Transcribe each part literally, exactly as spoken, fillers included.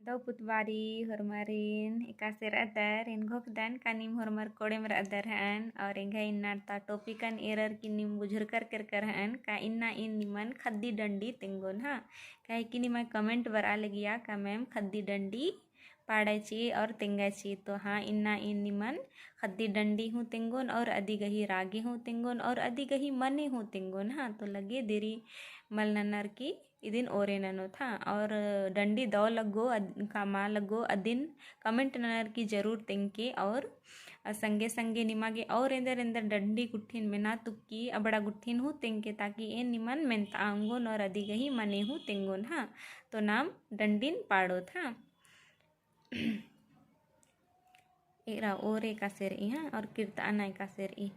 दव पुतबारी होरमारिन एकासे रअदर, एन घोखदन का नीम होरमर कोड़ेम रअदर हअन, और एंग्है इन्ना ता टोपिकन एरर की नीम बुझुरकर केरकर हअन, का इन्ना ईन निमन खद्दी डंडी तेंगोन, हाँ। काहे कि निमा comment बरआ लगिया का मैम खद्दी डंडी पाड़ै ची और तेंगै ची। तो हाँ, इन्ना ईन निमन खद्दी डंडी हूँ तेंगोन और अदी गही रागे हूँ तेंगोन और अदी गही मने हूँ तेंगोन, हाँ। तो लगे देरी मल ननर की इदिन ओरे ननोत, हाँ। और डंडी दव लग्गो अद-, का मा लग्गो अदिन comment ननर की जरूर तेंगके और संगे संगे निमा गे और एन्देर एन्देर डंडी गुट्ठिन मेना तुक्की अबड़ा गुट्ठिन हूँ तेंगके, ताकि एन निमन मेन्ता ओंगोन और अदी गही मने हूँ तेंगोन, हाँ। तो नाम डंडिन पाड़ोत, हाँ। एरा ओरे एकासे रई, हाँ, और किर्ताना एकासे रई।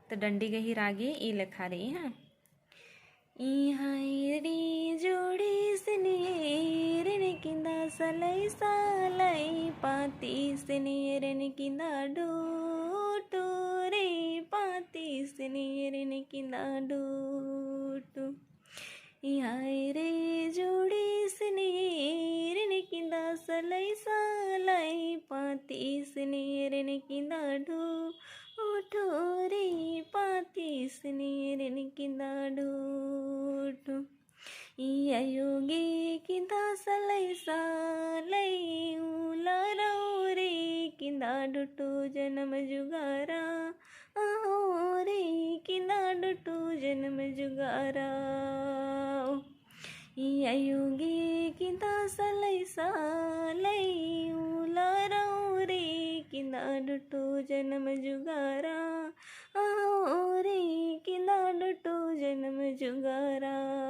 तो डंडी गही रागे ई लेखा रई, हाँ। ई हाय रे जोड़ीसिन एरेन किंदा सलई सलई, पातीसिन एरेन किंदा ढूठू रे, पातीसिन एरेन किंदा ढूठू। ई हाय रे जोड़ीसिन एरेन किंदा सलई सलई, पातीसिन एरेन किंदा ढूठू रे, पातीसिन एरेन किंदा ढूठू। ई अयो गे किंदा सलई सलई, उला रओ रे किंदा ढूठू जनम जुगारा, अहो रे किंदा ढूठू जनम जुगारा। ई अयो गे किंदा सलई सलई, उला रओ रे किंदा ढूठू जनम जुगारा, अहो रे किंदा ढूठू जनम जुगारा।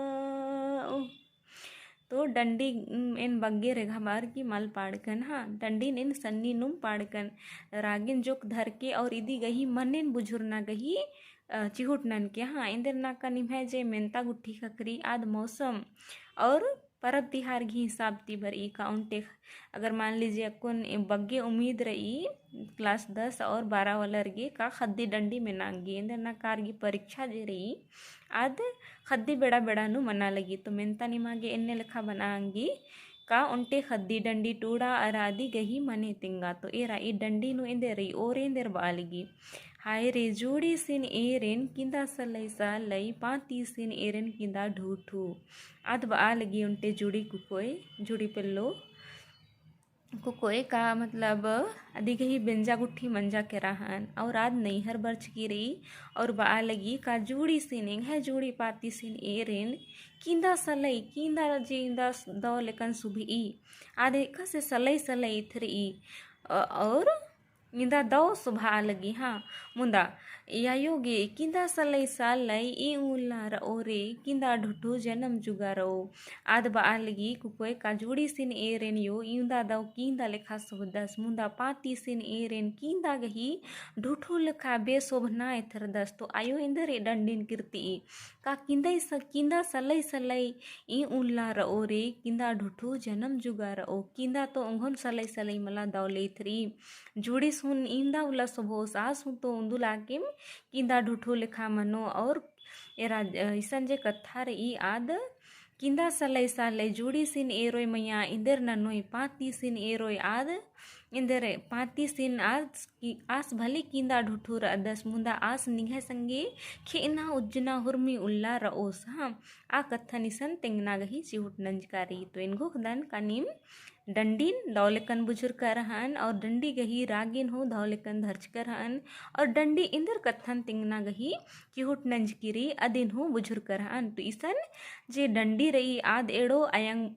तो डंडी, उम, एन बग्गे रेघा बार की मल पाड़कन, हाँ, डंडीन एन सन्नी नुम पाड़कन, रागेन जोक धरके और इदी गही मनेन बुझुरना गही, अ, चिहुट ननके, हाँ। एन्देर नाका निम्है जे मेन्ता गुट्ठी ख़क्खरी आद मौसम और परब तिहार गही हिसाब ती बरई का ओन्टे, अगर मान लीजिए अक्कुन बग्गे उम्मीद रई class दस और बारह वालर गे का खद्दी डंडी मेना ओंगी, एन्देर नाका आर गे परीक्षा जे रई आद खद्दी बेड़ा बेड़ा नू मना लगी। तो मेन्ता निमा गे एन्ने लेखा बना ओंगी का ओन्टे खद्दी डंडी टूड़ा अरा अदी गही मने तेंगा। तो एरा ई डंडी नू एन्देर रई, ओरे एन्देर बआ लगी। हाय रे जोड़ीसिन एरेन किंदा सलई सलई, पातीसिन एरेन किंदा ढूठू। आद बआ लगी ओन्टे जुड़ी कुकोय, जुड़ी पेल्लो। कुकोय का मतलब अदी गही बेंजा गुट्ठी मंजा केरा हन और आद नैहर बरचकी रई और बआ लगी का जुड़ीसिन एंग्है जुड़ी पातीसिन एरेन किंदा सलई, किंदा जे इन्दा दव लेकन सुभई। आद एकासे सलई सलई एथरई, अ, और इन्दा दव सुभआ लगी, हाँ। मुन्दा ई अयो गे किंदा सलई सलई, ई उल्ला रओ रे किंदा ढुठु जनम जुगा रओ। आद बआ लगी कुकोय का जुड़ीसिन एरेन यो इन्दा दव किंदा लेखा सुभदस, मुन्दा पातीसिन एरेन किंदा गही ढुठु लेखा बेसोभना एथरदस। तो अयो एन्देर ए डंडिन किर्तिई का किंदा स-, किंदा सलई सलई, ई उल्ला रओ रे किंदा ढुठु जनम जुगा रओ। किंदा तो ओंघोन सलई सलई मला दव ले एथरी। जुड़ीस हूँ इन्दा उल्ला सोभोस, आस हूँ तो उन्दुल आकिम किंदा ढुठु लेखा मनो। और एरा, अ, इसन जे कत्था रई आद किंदा सलई सलई जुड़ीसिन एरोय मइय्याँ एन्देर ननोय, पातीसिन एरोय आद एन्देर पातीसिन आस कि-, आस भले किंदा ढुठु रअदस, मुन्दा आस निंग्है संगे खेअना उज्जना हुरमी उल्ला रओस, हाँ। आ कत्थन इसन तेंगना गही चिहुट नंजका रई। तो एन घोखदन का नीम डंडिन दव लेकन बुझुरका रहन और डंडी गही रागिन हूँ दव लेकन धरचका रहन और डंडी एन्देर कत्थन तेंगना गही चिहुट नंजकी रई अदिन हूँ बुझुरका रहन। तो इसन जे डंडी रई आद एड़ो अयंग,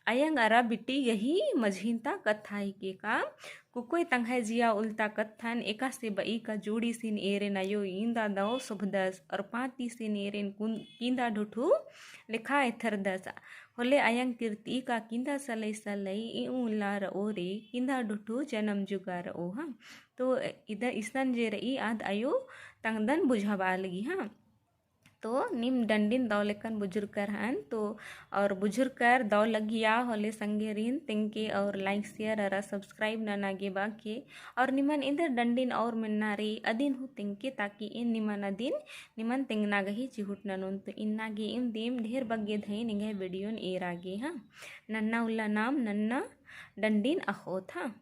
अयंग अरा बिटी गही मझिन्ता कत्था हिके का कुकोय तंग्है जिया उल्ता कत्थन एकासे बई का जुड़ीसिन एरेन अयो इन्दा दव सोभदस और पातीसिन एरेन कुन-, किंदा ढुठु लेखा एथरदस। होले अयंग किर्तिई का किंदा सलई सलई, ई उल्ला रओ रे किंदा ढुठु जनम जुगा रओ, हाँ। तो इद इसन जे रई आद अयो तंगदन बुझाबआ लगी, हाँ। तो नीम डंडिन दव लेकन बुझुरकर हन, तो और बुझुरकर दव लगिया होले संगेरिन तेंगके और like, share अरा subscribe नना गे बाके। और निमन एन्देर डंडिन और मेन्ना रई अदिन हूँ तेंगके, ताकि एन निमन अदिन निमन तेंगना गही चिहुट ननोन। तो इन्ना गे इम दिम ढेर बग्गे धइन एंग्है video न एरा गे, हाँ। नन्ना उल्ला नाम नन्ना डंडिन अख़ोत, हाँ।